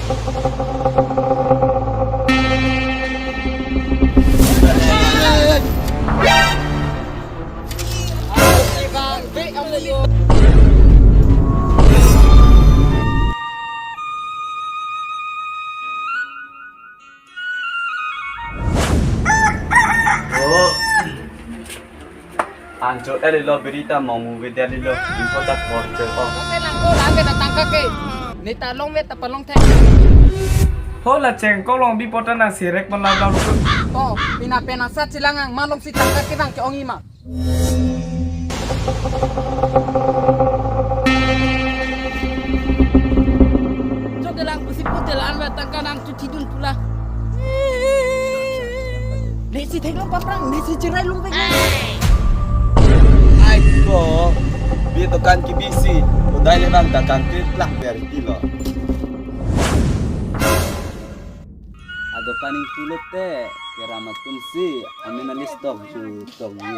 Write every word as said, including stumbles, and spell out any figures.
Oh. Anchot alilo, biri ta momu vedet alilo, ingko ta korte ko. Kote langko, lake na tangka ke. Neta longve ta palong thek. Ho la chengkok long bi pota nang sirek pon lau lau. Oh, pina penang sat silang ang, malong si tangka ke bang ke-ong-i ma. Chok kelang pusi putel anve tangka nang chuthi dun pula. Nesi theklong paprang, nesi cherai lungpek. Ai ko, bi dokan kebisi, udai le bang dokan ke plak ber pilo. Adokan ingpulote, keram atum si, amen alis tok ju tok ju.